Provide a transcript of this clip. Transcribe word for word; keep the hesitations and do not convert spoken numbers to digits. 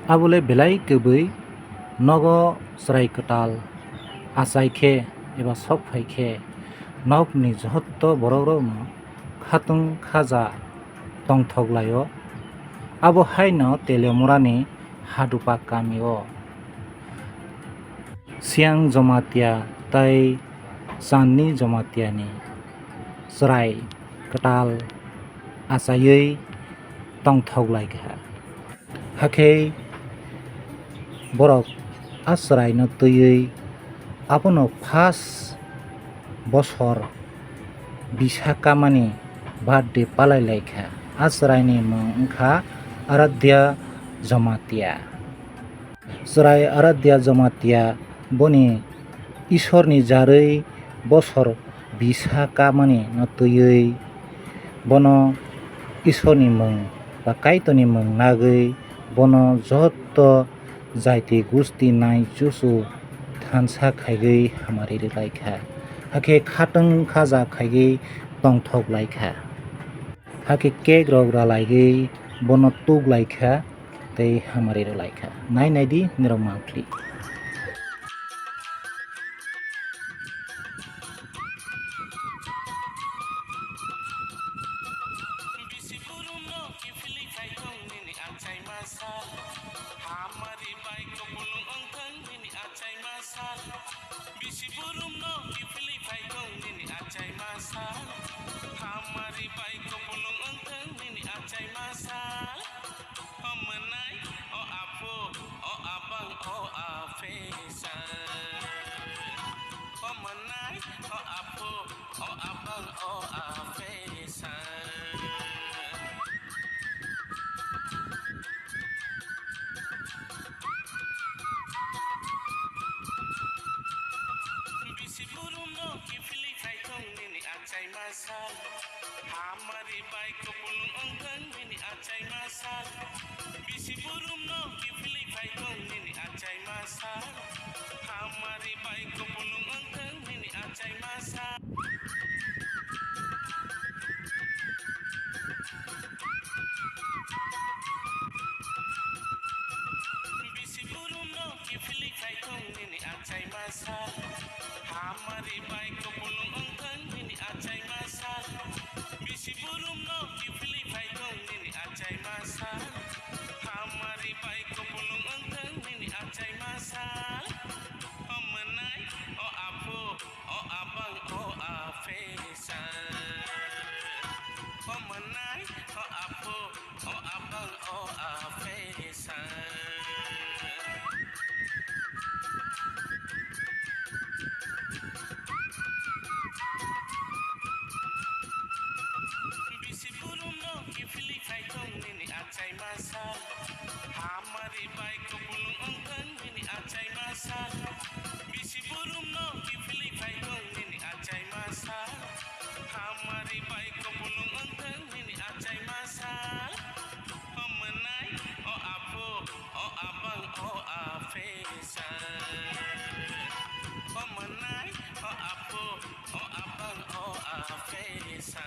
Abole belai kwbwi nogo chwrai kwtal achai khe eba sok phai khe nokni joto borokrokno khatung khaja tongthok lai-o. Abo haino Teliamurani Hadupa kamio Siang Jamatia tei Chandni Jamatiani chwrai kwtal achaiwi tongthok lai kha. Hakhe borok a chwraino twiwi abono first bosor bisa kamani birthday palai lai kha. A chwraini mung wng kha Aradhya Jamatia. Chwrai Aradhya Jamatia boni Isorni jarwi bosor bisa kamani no twiwi bono Isorni mung ba Kaitorni mung nagwi bono joto jaiti gusti nai chuchu thansa khaigwi hamari rwlai kha. Hakhe khatung khaja khaigwi tongthok lai kha. Hakhe cake rok ralaigwi bono tuk lai kha tei hamari rwlai kha. Nai nai di nirok mangpli. Bisi burum no kiphilwi phaithung nini achai masa. Hamari bai kupulung wngthung nini achai masa. Bisi burum no kiphilwi phaithung nini achai masa. Hamari bai kupulung wngthung nini achai masa. O mwnai, o aphu, o abang, o apheisa. O mwnai, o aphu, o abang, o apheisa. Bisi burum no kiphilwi phaithung nini achai masa. Hamari bai kupulung wngthung nini achai masa. Bisi burum no kiphilwi phaithung nini achai masa. Hamari bai kupulung wngthung nini achai masa. Bisi burum no kiphilwi phaithung nini achai masa. Hamari bai kupulung wngthung nini achai masa. Bisi burum no kiphilwi phaithung nini achai masa. Hamari bai kupulung wngthung nini achai masa. O mwnai, o aphu, o abang, o apheisa. O mwnai, o aphu, o abang, o apheisa. Bisi burum no kiphilwi phaithung nini achai masa. Hamari bai kupulung wngthung nini achai masa. Bisi burum no kiphilwi phaithung nini achai masa. Hamari bai kupulung wngthung nini achai masa. O mwnai, o aphu, o abang, o apheisa. O mwnai, o aphu, o abang, o apheisa.